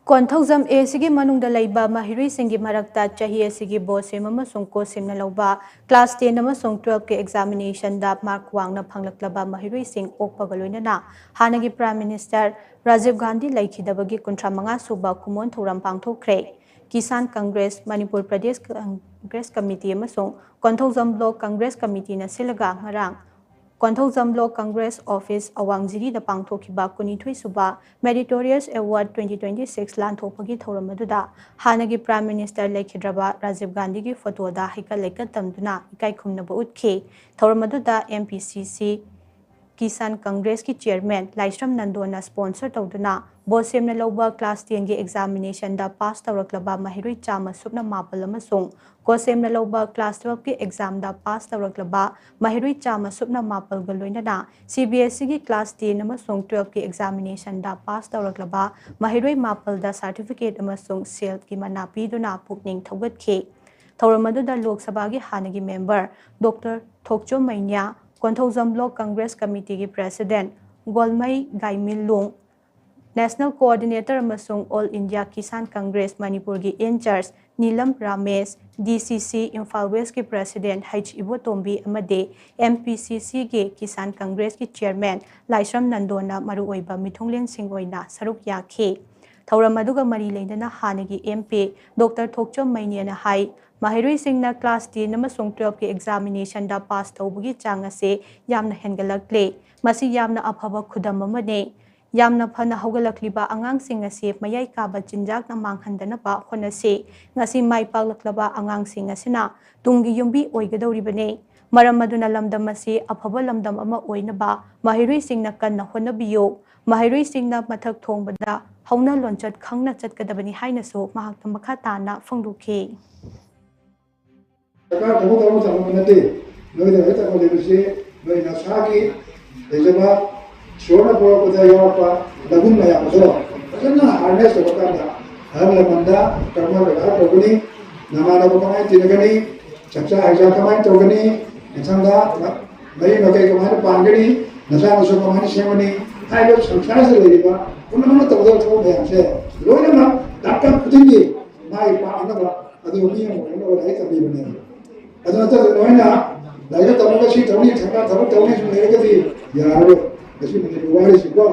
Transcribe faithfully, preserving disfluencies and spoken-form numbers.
ꯀꯣꯟꯊꯧꯖꯝ ꯑꯦꯁꯤꯒꯤ ꯃꯅꯨꯡꯗ ꯂꯩꯕ ꯃꯍꯩꯔꯣꯏꯁꯤꯡꯒꯤ ꯃꯔꯛꯇ ꯆꯍꯤ ꯑꯁꯤꯒꯤ ꯕꯣꯁꯦꯝ ꯑꯃꯁꯨꯡ ꯀꯣꯁꯦꯝꯅ ꯂꯧꯕ ꯀ꯭ꯂꯥꯁ ꯇꯦꯟ ꯑꯃꯁꯨꯡ ꯇꯨꯋꯦꯜꯐꯀꯤ ꯑꯦꯛꯖꯥꯃꯤꯅꯦꯁꯟꯗ ꯃꯥꯔꯛ ꯋꯥꯡꯅ ꯐꯪꯂꯛꯂꯕ ꯃꯍꯩꯔꯣꯏꯁꯤꯡ ꯑꯣꯛꯄꯒ ꯂꯣꯏꯅꯅ ꯍꯥꯟꯅꯒꯤ ꯄ꯭ꯔꯥꯏꯝ ꯃꯤꯅꯤꯁꯇꯔ ꯔꯥꯖꯤꯕ ꯒꯥꯟꯙꯤ ꯂꯩꯈꯤꯗꯕꯒꯤ ꯀꯨꯟꯊ꯭ꯔꯥ ꯃꯉꯥ ꯁꯨꯕ ꯀꯨꯝꯑꯣꯟ ꯊꯧꯔꯝ ꯄꯥꯡꯊꯣꯛꯈ꯭ꯔꯦ꯫ ꯀꯤꯁꯥꯟ ꯀꯪꯒ꯭ꯔꯦꯁ, ꯃꯅꯤꯄꯨꯔ ꯄ꯭ꯔꯗꯦꯁ ꯀꯪꯒ꯭ꯔꯦꯁ ꯀꯃꯤꯇꯤ ꯑꯃꯁꯨꯡ ꯀꯣꯟꯊꯧꯖꯝ ꯕ꯭ꯂꯣꯛ ꯀꯪꯒ꯭ꯔꯦꯁ ꯀꯃꯤꯇꯤꯅ ꯁꯤꯜꯂꯒ ꯉꯔꯥꯡ ꯀꯣꯟꯊꯧꯖꯝ ꯕ꯭ꯂꯣꯛ ꯀꯪꯒ꯭ꯔꯦꯁ ꯑꯣꯐꯤꯁ ꯑꯋꯥꯡꯖꯤꯔꯤꯗ ꯄꯥꯡꯊꯣꯛꯈꯤꯕ ꯀꯨꯟꯅꯤꯊꯣꯏ ꯁꯨꯕ ꯃꯦꯔꯤꯇꯣꯔꯤꯌꯁ ꯑꯦꯋꯥꯔꯗ ꯇ꯭ꯋꯦꯟꯇꯤ ꯇ꯭ꯋꯦꯟꯇꯤ ꯁꯤꯛꯁ ꯂꯥꯟꯊꯣꯛꯄꯒꯤ ꯊꯧꯔꯝ ꯑꯗꯨꯗ ꯍꯥꯟꯅꯒꯤ ꯄ꯭ꯔꯥꯏꯝ ꯃꯤꯅꯤꯁꯇꯔ ꯂꯩꯈꯤꯗ꯭ꯔꯕ ꯔꯥꯖꯤꯕ ꯒꯥꯟꯙꯤꯒꯤ ꯐꯣꯇꯣꯗ ꯍꯩꯀꯠ ꯂꯩꯀꯠ ꯇꯝꯗꯨꯅ ꯏꯀꯥꯏ ꯈꯨꯝꯅꯕ ꯎꯠꯈꯤ꯫ ꯊꯧꯔꯝ ꯑꯗꯨꯗ ꯑꯦꯝ ꯄꯤ ꯁꯤ ꯁꯤ, ꯀꯤꯁꯥꯟ ꯀꯪꯒ꯭ꯔꯦꯁꯀꯤ ꯆꯤꯌꯔꯃꯦꯟ ꯂꯥꯏꯁ꯭ꯔꯝ ꯅꯟꯗꯣꯅ ꯁ꯭ꯄꯣꯟꯁꯔ ꯇꯧꯗꯨꯅ ꯕꯣꯁꯦꯝꯅ ꯂꯧꯕ ꯀ꯭ꯂꯥꯁ ꯇꯦꯟꯒꯤ ꯑꯦꯛꯖꯥꯃꯤꯅꯦꯁꯟꯗ ꯄꯥꯁ ꯇꯧꯔꯛꯂꯕ ꯃꯍꯩꯔꯣꯏ ꯆꯥꯝꯃ ꯁꯨꯞꯅ ꯃꯥꯄꯜ ꯑꯃꯁꯨꯡ ꯀꯣꯁꯦꯝꯅ ꯂꯧꯕ ꯀ꯭ꯂꯥꯁ ꯇꯨꯋꯦꯜꯐꯀꯤ ꯑꯦꯛꯖꯥꯝꯗ ꯄꯥꯁ ꯇꯧꯔꯛꯂꯕ ꯃꯍꯩꯔꯣꯏ ꯆꯥꯝꯃ ꯁꯨꯞꯅ ꯃꯥꯄꯜꯒ ꯂꯣꯏꯅꯅ ꯁꯤ ꯕꯤ ꯑꯦꯁ ꯏꯒꯤ ꯀ꯭ꯂꯥꯁ ꯇꯦꯟ ꯑꯃꯁꯨꯡ ꯇꯨꯋꯦꯜꯐꯀꯤ ꯑꯦꯛꯖꯥꯃꯤꯅꯦꯁꯟꯗ ꯄꯥꯁ ꯇꯧꯔꯛꯂꯕ ꯃꯍꯩꯔꯣꯏ ꯃꯥꯄꯜꯗ ꯁꯥꯔꯇꯤꯐꯤꯀꯦꯠ ꯑꯃꯁꯨꯡ ꯁꯤꯜꯀꯤ ꯃꯅꯥ ꯄꯤꯗꯨꯅ ꯄꯨꯛꯅꯤꯡ ꯊꯧꯒꯠꯈꯤ꯫ ꯊꯧꯔꯝ ꯑꯗꯨꯗ ꯂꯣꯛ ꯁꯚꯥꯒꯤ ꯍꯥꯟꯅꯒꯤ member doctor Thokchom Meinya, Konthoujam block Congress ꯀꯃꯤꯇꯤꯒꯤ president Golmei Gaiminlung, national coordinator ꯑꯃꯁꯨꯡ ꯑꯣꯜ ꯏꯟꯗꯤꯌꯥ ꯀꯤꯁꯥꯟ ꯀꯪꯒ꯭ꯔꯦꯁ ꯃꯅꯤꯄꯨꯔꯒꯤ ꯏꯟꯆꯥꯔꯖ ꯅꯤꯂꯝ ꯔꯥꯃꯦꯁ, ꯗꯤ ꯁꯤ ꯁꯤ ꯏꯝꯐꯥꯜ ꯋꯦꯁꯀꯤ ꯄ꯭ꯔꯦꯁꯤꯗꯦꯟꯠ ꯍꯩꯆ ꯏꯕꯣꯇꯣꯝꯕꯤ ꯑꯃꯗꯤ ꯑꯦꯝ ꯄꯤ ꯁꯤ ꯁꯤꯒꯤ ꯀꯤꯁꯥꯟ ꯀꯪꯒ꯭ꯔꯦꯁꯀꯤ ꯆꯤꯌꯔꯃꯦꯟ ꯂꯥꯏꯁ꯭ꯔꯝ ꯅꯟꯗꯣꯅ ꯃꯔꯨꯑꯣꯏꯕ ꯃꯤꯊꯨꯡꯂꯦꯟꯁꯤꯡ ꯑꯣꯏꯅ ꯁꯔꯨꯛ ꯌꯥꯈꯤ꯫ ꯊꯧꯔꯝ ꯑꯗꯨꯒ ꯃꯔꯤ ꯂꯩꯅꯅ ꯍꯥꯟꯅꯒꯤ ꯑꯦꯝ ꯄꯤ ꯗꯣꯛꯇꯔ ꯊꯣꯛꯆꯣꯝ ꯃꯩꯅꯦꯅ ꯍꯥꯏ, ꯃꯍꯩꯔꯣꯏꯁꯤꯡꯅ ꯀ꯭ꯂꯥꯁ ꯇꯦꯟ ꯑꯃꯁꯨꯡ ꯇꯨꯋꯦꯜꯐꯀꯤ ꯑꯦꯛꯖꯥꯃꯤꯅꯦꯁꯟꯗ ꯄꯥꯁ ꯇꯧꯕꯒꯤ ꯆꯥꯡ ꯑꯁꯤ ꯌꯥꯝꯅ ꯍꯦꯟꯒꯠꯂꯛꯂꯦ꯫ ꯃꯁꯤ ꯌꯥꯝꯅ ꯑꯐꯕ ꯈꯨꯗꯝ ꯑꯃꯅꯤ꯫ ꯌꯥꯝꯅ ꯐꯅ ꯍꯧꯒꯠꯂꯛꯂꯤꯕ ꯑꯉꯥꯡꯁꯤꯡ ꯑꯁꯤ ꯃꯌꯥꯏ ꯀꯥꯕ ꯆꯤꯟꯖꯥꯛꯅ ꯃꯥꯡꯍꯟꯗꯅꯕ ꯍꯣꯠꯅꯁꯤ꯫ ꯉꯁꯤ ꯃꯥꯏ ꯄꯥꯛꯂꯛꯂꯕ ꯑꯉꯥꯡꯁꯤꯡ ꯑꯁꯤꯅ ꯇꯨꯡꯒꯤ ꯌꯨꯝꯕꯤ ꯑꯣꯏꯒꯗꯧꯔꯤꯕꯅꯤ꯫ ꯃꯔꯝ ꯑꯗꯨꯅ ꯂꯝꯗꯝ ꯑꯁꯤ ꯑꯐꯕ ꯂꯝꯗꯝ ꯑꯃ ꯑꯣꯏꯅꯕ ꯃꯍꯩꯔꯣꯏꯁꯤꯡꯅ ꯀꯟꯅ ꯍꯣꯠꯅꯕꯤꯌꯨ꯫ ꯃꯍꯩꯔꯣꯏꯁꯤꯡꯅ ꯃꯊꯛ ꯊꯣꯡꯕꯗ ꯍꯧꯅ ꯂꯣꯟꯆꯠ ꯈꯪꯅ ꯆꯠꯀꯗꯕꯅꯤ ꯍꯥꯏꯅꯁꯨ ꯃꯍꯥꯛꯅ ꯃꯈꯥ ꯇꯥꯅ ꯐꯣꯡꯗꯣꯛꯈꯤ꯫ ꯁꯔꯀꯥꯔ ꯊꯕꯛ ꯇꯧꯕ ꯊꯝꯕ ꯅꯠꯇꯦ꯫ ꯅꯣꯏꯗ ꯍꯦꯛ ꯇꯧꯍꯜꯂꯤꯕꯁꯤ ꯅꯣꯏ ꯅꯁꯥꯒꯤ ꯂꯩꯖꯕ ꯏꯁꯣꯔꯅ ꯄꯣꯔꯛꯄꯗ ꯌꯥꯎꯔꯛꯄ ꯂꯧꯕꯨꯛ ꯃꯌꯥꯝ ꯑꯗꯣ ꯐꯖꯅ harness ꯇꯧꯔꯀꯥꯟꯗ ꯑꯍꯜ ꯂꯃꯟꯗ ꯀꯔꯝꯅ ꯕꯦꯕꯥꯔ ꯇꯧꯒꯅꯤ, ꯅꯃꯥꯟꯅꯕ ꯀꯃꯥꯏꯅ ꯇꯤꯟꯅꯒꯅꯤ, ꯆꯥꯛꯆꯥ ꯍꯩꯖꯥ ꯀꯃꯥꯏꯅ ꯇꯧꯒꯅꯤ, ꯃꯊꯪꯗ ꯃꯔꯤ ꯃꯀꯩ ꯀꯃꯥꯏꯅ ꯄꯥꯟꯒꯅꯤ, ꯅꯆꯥ ꯅꯁꯨ ꯀꯃꯥꯏꯅ ꯁꯦꯝꯒꯅꯤ ꯍꯥꯏꯕ ꯁꯪꯁꯥꯔꯁꯤꯗ ꯂꯩꯔꯤꯕ ꯄꯨꯝꯅꯃꯛꯅ ꯇꯧꯒꯗꯕ ꯊꯕꯛ ꯃꯌꯥꯝꯁꯦ ꯂꯣꯏꯅꯃꯛ ꯗꯥꯛꯇꯔ ꯈꯨꯗꯤꯡꯒꯤ ꯃꯥꯏ ꯄꯥꯛꯅꯕ ꯑꯗꯨ ꯃꯤ ꯑꯃ ꯑꯣꯏꯅꯕ ꯂꯥꯏꯔꯤꯛ ꯇꯝꯕꯤꯕꯅꯦꯕ꯫ ꯑꯗꯨ ꯅꯠꯇꯅ ꯅꯣꯏꯅ ꯂꯥꯏꯔꯤꯛ ꯇꯝꯃꯒ ꯁꯤ ꯇꯧꯅꯤ, ꯁꯔꯀꯥꯔ ꯊꯕꯛ ꯇꯧꯅꯤ ꯁꯨꯝ ꯂꯩꯔꯒꯗꯤ ꯌꯥꯔꯔꯣꯏ꯫ ꯉꯁꯤ ꯃꯅꯤꯄꯨꯔ ꯋꯥꯔꯤꯁꯤꯀꯣ꯫